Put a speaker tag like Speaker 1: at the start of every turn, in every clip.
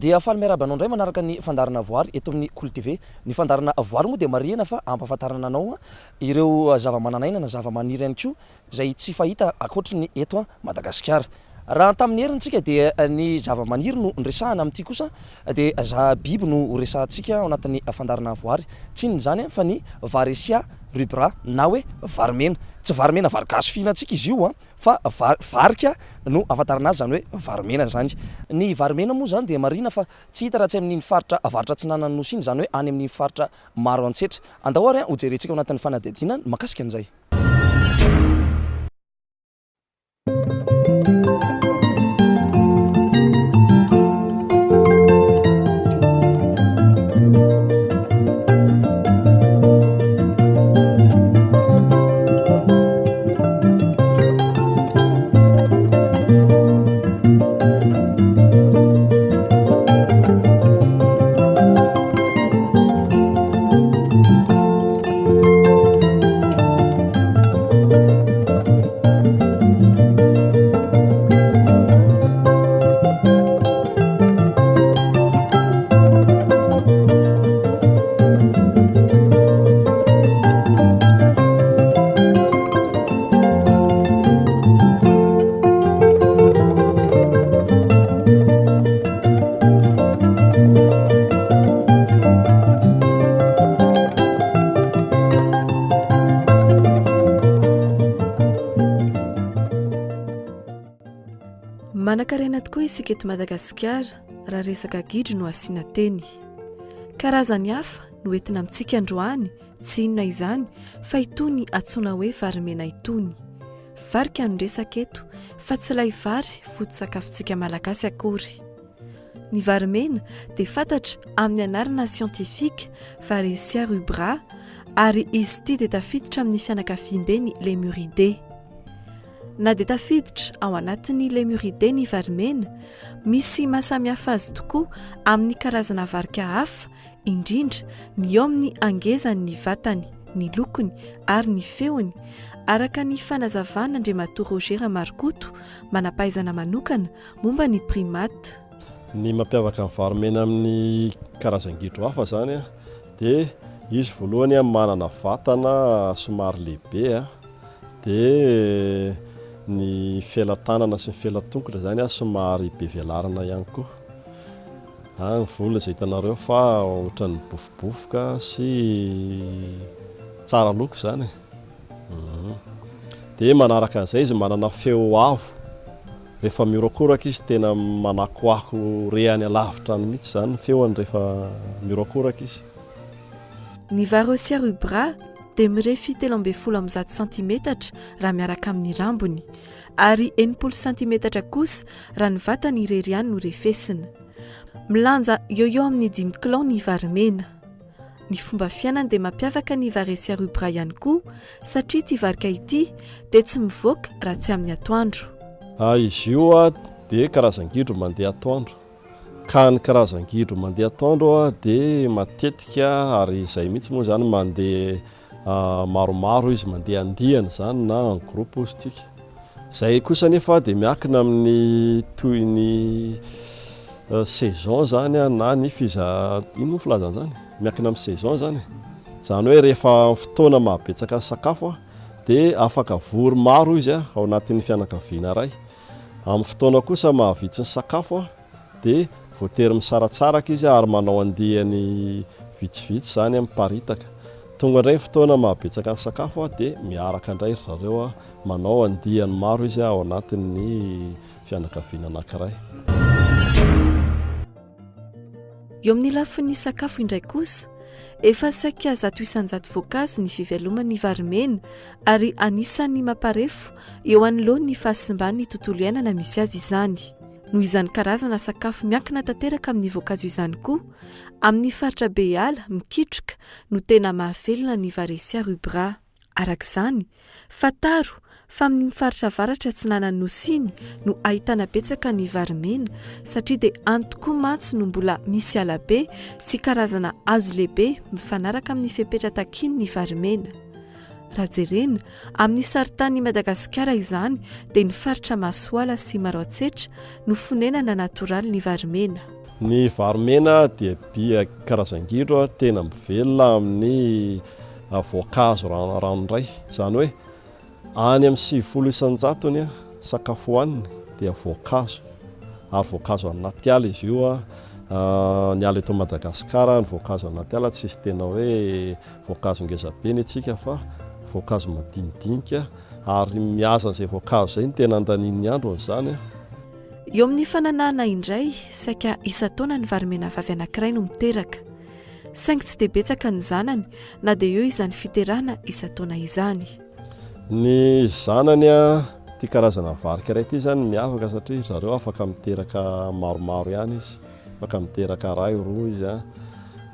Speaker 1: Dia faly miarahaba anao indray manaraka ny fandaharana Voary eto amin'ny Kolo TV. Ny fandaharana Voary moa dia marihina fa ampahafantarana anao ireo zava-manan'aina na zava-maniry ihany koa izay tsy fahita ankoatry ny eto Madagasikara. Raha tamin'ny heriny tsika dia ny zava-maniry no noresahana, amin'ity kosa dia za biby no horesahantsika ao anatin'ny fandaharana Voary. Tsy inona izany fa ny Varecia rubra na hoe vary mena. Tsy vary mena vary gasy fihinantsika izy io fa vary varika no ahafantarana azy, izany hoe vary mena izany. Ny vary mena moa izany dia marihina fa tsy hita raha tsy amin'iny faritra avaratra atsinanan'ny Nosy iny, izany hoe any amin'ny faritra Maroantsetra. Andao ary hojerentsika ao anatin'ny fanadihadiana ny mahakasika an'izay.
Speaker 2: Manankarena tokoa isika eto Madagasikara raha resaka gidro no asiana teny. Karazany hafa no entina amintsika androany, tsy inona izany fa itony antsoina hoe vary mena itony. Varika no resaka eto fa tsy ilay vary foto-tsakafontsika malagasy akory. Ny vary mena dia fantatra amin'ny anarana siantifika Varecia rubra ary izy ity dia tafiditra amin'ny fianakaviamben'ny Lemuridae. Na dia tafiditra ao anatin'ny Lemuridae ny vary mena, misy mahasamihafa azy tokoa amin'ny karazana varika hafa, indrindra ny eo amin'ny hangezan'ny vatany, ny lokony ary ny feony, araka ny fanazavan'Andriamatoa Roger Ramarokoto, manam-pahaizana manokana momba ny primates.
Speaker 3: Ny mampiavaka ny vary mena amin'ny karazan-gidro hafa izany dia izy voalohany manana vatana somary lehibe dia ny felatanana sy ny felatongotra izany somary be velarana ihany koa. Ny volony izay hitanareo fa ohatran'ny mibofobofoka sy tsara loko izany e. Dia manaraka an'izay izy manana feo avo. Rehefa mihorakoraka izy tena manakoako re any alavitra any mihitsy izany ny feony rehefa mihorakoraka izy.
Speaker 2: Ny Varrosia rubra dia mirefy 113 santimetatra raha miaraka amin'ny rambony, ary 60 santimetatra kosa raha ny vatany irery ihany no refesina. Milanja eo eo amin'ny dimy kilao ny vary mena. Ny fomba fiainany dia mampiavaka ny Varecia rubra ihany koa satria ity varika ity dia tsy mivoaka raha tsy amin'ny atoandro.
Speaker 3: Izy io dia karazan-gidro mandeha atoandro. Ka ny karazan-gidro mandeha atoandro dia matetika ary izay mihitsy moa izany mandeha maromaro izy, mandeha andiany izany na en groupe hozy tsika. Izay kosa anefa dia miankina amin'ny toy ny saison izany na ny fiza, inona moa filazana izany? Miankina amin'ny saison izany e. Izany hoe rehefa fotoana mahabetsaka ny sakafo dia afaka vory maro izy ao anatin'ny fianakaviana iray. Amin'ny fotoana kosa mahavitsy ny sakafo dia voatery misaratsaraka izy ary manao andiany vitsivitsy izany miparitaka. Tonga indray ny fotoana mahabetsaka ny sakafo dia miaraka indray ry zareo manao andiany maro izy ao anatin'ny fianakaviana anankiray.
Speaker 2: Eo amin'ny lafiny sakafo indray kosa, efa saika 100% voankazo ny fiveloman'ny vary mena ary anisan'ny mamparefo eo anoloan'ny fahasimban'ny tontolo iainana misy azy izany. Noho izany karazana sakafo miankina tanteraka amin'ny voankazo izany koa, amin'ny faritra be ala mikitroka no tena mahavelona ny Varecia rubra. Araka izany, fantaro fa amin'iny faritra avaratra atsinanan'ny Nosy iny no ahitana betsaka ny vary mena satria dia any tokoa mantsy no mbola misy ala be sy karazana hazo lehibe mifanaraka amin'ny fepetra takian'ny vary mena. Raha jerena amin'ny sarintanin'i Madagasikara izany dia ny faritra Masoala sy Maroantsetra no fonenana natoralin'ny vary mena.
Speaker 3: Ny vary mena dia bia karazan-gidro tena mivelona amin'ny voankazo ranoray. Izany hoe any amin'ny 90 isan-jatony sakafo hohaniny dia voankazo. Ary voankazo anaty ala izy io. Ny ala eto Madagasikara, ny voankazo anaty ala tsisy tena hoe voankazo ngeza be ny antsika fa voankazo madinidinika ary mihaza an'izay voankazo izay no tena andanian'ny androny izany.
Speaker 2: Eo amin'ny fananahana indray, saika isan-taona ny vary menavavy anankiray no miteraka. Saingy tsy dia betsaka ny zanany na dia eo izany fiterahana isan-taona izany.
Speaker 3: Ny zanany, ity karazana varika iray ity izany miavaka satria ry zareo afaka miteraka maromaro ihany izy, afaka miteraka iray, roa izy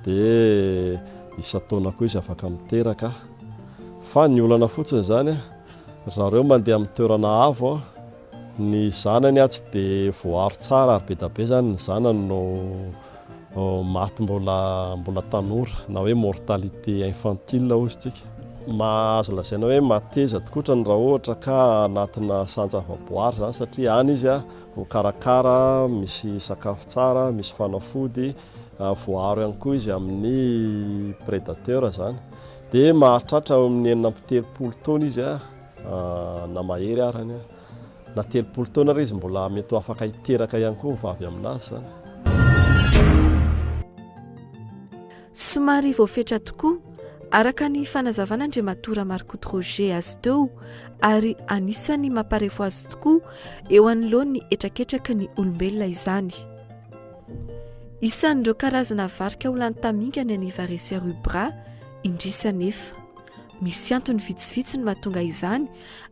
Speaker 3: dia isan-taona koa izy afaka miteraka. Fa ny olana fotsiny izany, ry zareo mandeha amin'ny toerana avo, Ny zanany tsy dia voaaro tsara ary be da be zany ny zanany no maty mbola mbola tanora na hoe mortalité infantile hozy tsika. Azo lazaina hoe mateza tokotrany raha ohatra ka anatina sahan-javaboary zany satria any izy voakarakara, misy sakafo tsara, misy fanafody, voaaro ihany koa izy amin'ny prédateur zany. Dia mahatratra eo amin'ny 36 taona izy na mahery arany na 30 taona ary izy mbola mety ho afaka hiteraka ihany koa ny vavy aminazy zany.
Speaker 2: Somary voafetra tokoa, araka ny fanazavan'Andriamatoa Ramarikoto Roger azy teo, ary anisan'ny mamparefo azy tokoa eo anoloan'ny hetraketraky ny olombelona izany. Isan'ireo karazana varika ho lany tamingana ny Varecia rubra, indrisy anefa. Misy antony vitsivitsy no mahatonga izany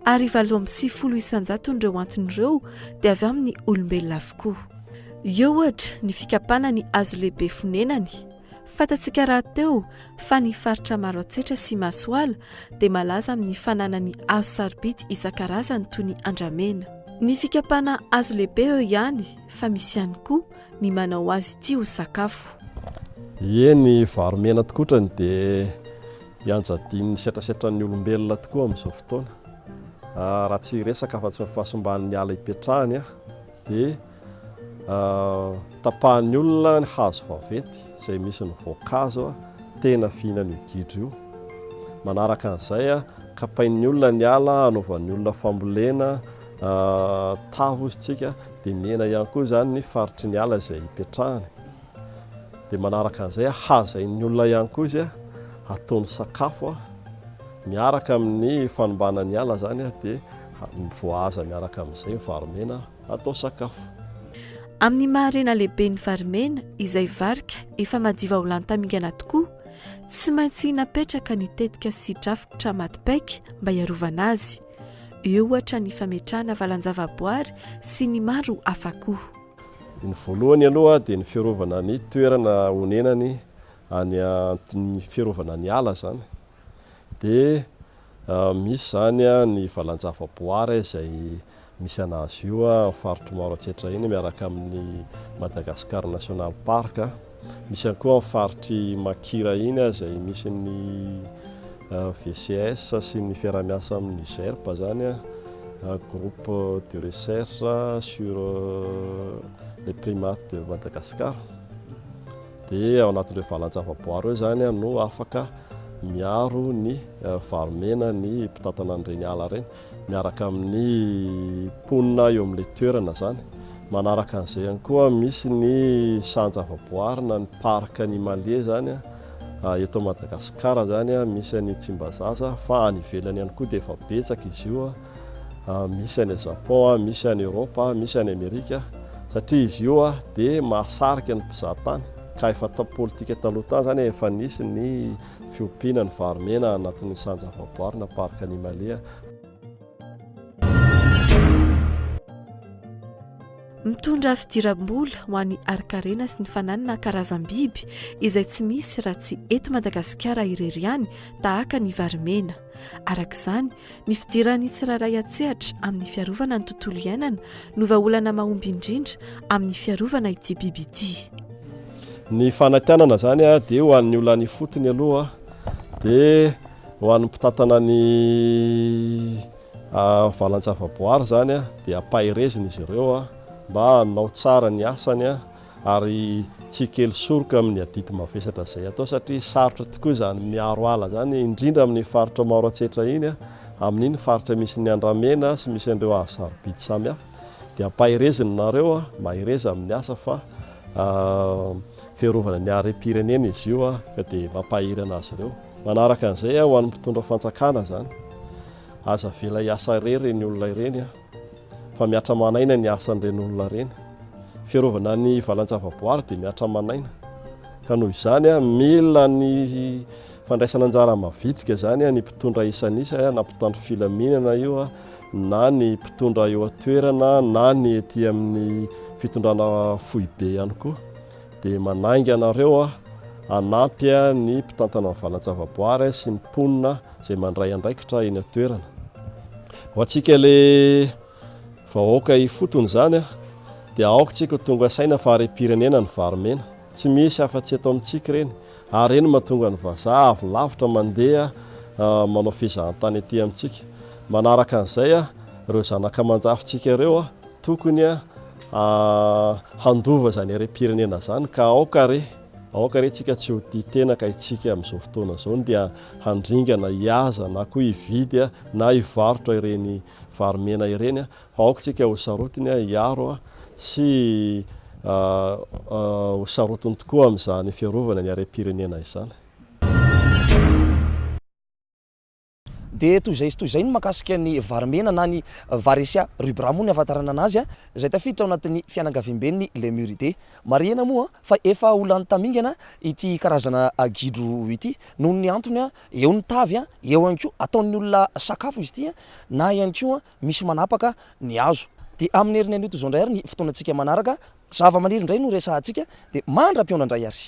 Speaker 2: ary 98 isan-jaton'ireo antony ireo dia avy amin'ny olombelona avokoa. Eo ohatra ny fikapana ny hazo lehibe fonenany. Fantatsika rahateo fa ny faritra Maroantsetra sy Masoala dia malaza amin'ny fananany hazo sarobidy isan-karazany toy ny andramena. Ny fikapana hazo lehibe eo ihany fa misy ihany koa ny manao azy ity ho sakafo.
Speaker 3: Ie, ny vary mena tokotrany dia ianjadian'ny setrasetran'ny olombelona tokoa amin'izao fotoana. Raha tsy hiresaka afa-tsy ny fahasimban'ny ala ipetrahany dia tapahan'ny olona ny hazo vaventy izay misy ny voankazo tena fihinan'io gidro io. Manaraka an'izay, kapain'ny olona ny ala hanaovan'ny olona fambolena tavo hozy tsika dia mihena ihany koa izany ny faritry ny ala izay ipetrahany. Dia manaraka an'izay, hazain'ny olona ihany koa izy, ataony sakafo miaraka amin'ny fanombana ny ala izany dia voahaza miaraka amin'izay ny vary mena atao sakafo.
Speaker 2: Amin'ny maha harena lehibe ny vary mena izay varika efa madiva ho lany tamingana tokoa, tsy maintsy napetraka ny tetika sy drafitra maty paika mba hiarovana azy. Eo ohatra ny fametrahana valan-javaboary sy ny maro hafa koa.
Speaker 3: Ny voalohany aloha dia ny fiarovana ny toerana honenany any ny fiarovana ny ala izany. Dia misy izany ny valan-javaboary izay misy an'azy io amin'ny faritry Maroantsetra iny miaraka amin'ny Madagascar National Park. Misy ihany koa amin'ny faritry Makira iny izay misy ny VCS sy ny fiaraha-miasa amin'ny GERP izany. Groupe de recherche sur les primates de Madagascar. Dia ao anatin'ireo valan-javaboary ireo izany no afaka miaro ny vary mena ny mpitantana an'ireny ala ireny miaraka amin'ny mponina eo amin'ilay toerana izany. Manaraka an'izay ihany koa misy ny sahan-javaboary na ny parc animalier izany eto Madagasikara izany misy an'i Tsimbazaza fa any ivelany ihany koa dia efa betsaka izy io. Misy any Japon, misy any Europe, misy any Amerika satria izy io dia mahasarika ny mpizahatany ka efa politika taloha tany izany efa nisy ny fiompiana ny vary mena anatin'ny sahan-javaboary na parc animalier.
Speaker 2: Mitondra fidiram-bola ho an'ny harin-karena sy ny fananana karazam-biby izay tsy misy raha tsy eto Madagasikara irery ihany tahaka ny vary mena. Araka izany, ny fidiran'ny tsirairay an-tsehatra amin'ny fiarovana ny tontolo iainana no vahaolana mahomby indrindra amin'ny fiarovana ity biby ity.
Speaker 3: Ny fanantenana izany dia ho an'ny olona any ifotony aloha dia ho an'ny mpitantana ny Valan-javaboary izany dia ampaherezina izy ireo mba hanao tsara ny asany. ary tsy hikely soroka amin'ny adidy mavesatra izay atao satria sarotra tokoa izany miaro ala izany indrindra amin'ny faritra Maroantsetra iny amin'iny faritra misy ny andramena sy misy an'ireo hazo sarobidy samihafa dia ampaherezina nareo mahereza amin'ny asa fa fiarovana ny harem-pirenena izy io ka dia mampahery anazy ireo. Manaraka an'izay ho an'ny mpitondra fanjakana izany, aza avela hiasa irery ireny olona ireny fa mihatra aman'aina ny asan'ireny olona ireny. Fiarovana ny valan-javaboary dia mihatra aman'aina ka noho izany mila ny fandraisana anjara mavitrika izany ny mpitondra isan'isa na mpitandro filaminana io na ny mpitondra eo an-toerana na ny ety amin'ny fitondrana foibe ihany koa dia manainga anareo aho hanampy ny mpitantana ny valan-javaboary sy ny mponina izay mandray andraikitra eny an-toerana. Ho antsika ilay vahoaka ifotony izany dia aoka tsika ho tonga saina fa harem-pirenena ny vary mena. Tsy misy afa-tsy eto amintsika ireny ary ireny mahatonga ny vazaha avy lavitra mandeha manao fizahantany aty amintsika. Manaraka an'izay, ireo zanaka aman-jafintsika ireo tokony handova izany harem-pirenena izany ka aoka re, aoka re tsika tsy ho tia tena ka itsika amin'izao fotoana izao no dia handringana, hihaza na koa hividy na hivarotra ireny vary mena ireny fa aoka tsika ho sarotiny hiaro sy ho sarotiny tokoa amin'izany fiarovana ny harem-pirenena izany.
Speaker 1: Dia toy izay sy toy izay ny mahakasika ny vary mena na ny Varecia rubra moa ny ahafantarana anazy izay tafiditra ao anatin'ny fianakaviamben'ny Lemuridae. Marihina moa fa efa ho lany tamingana ity karazana gidro ity noho ny antony eo ny tavy, eo ihany koa ataon'ny olona sakafo izy ity na ihany koa misy manapaka ny hazo. Dia amin'ny heriny anio toy izao indray ary ny fotoanantsika manaraka. Zavamaniry indray no resahantsika dia mandra-pihaona indray ary.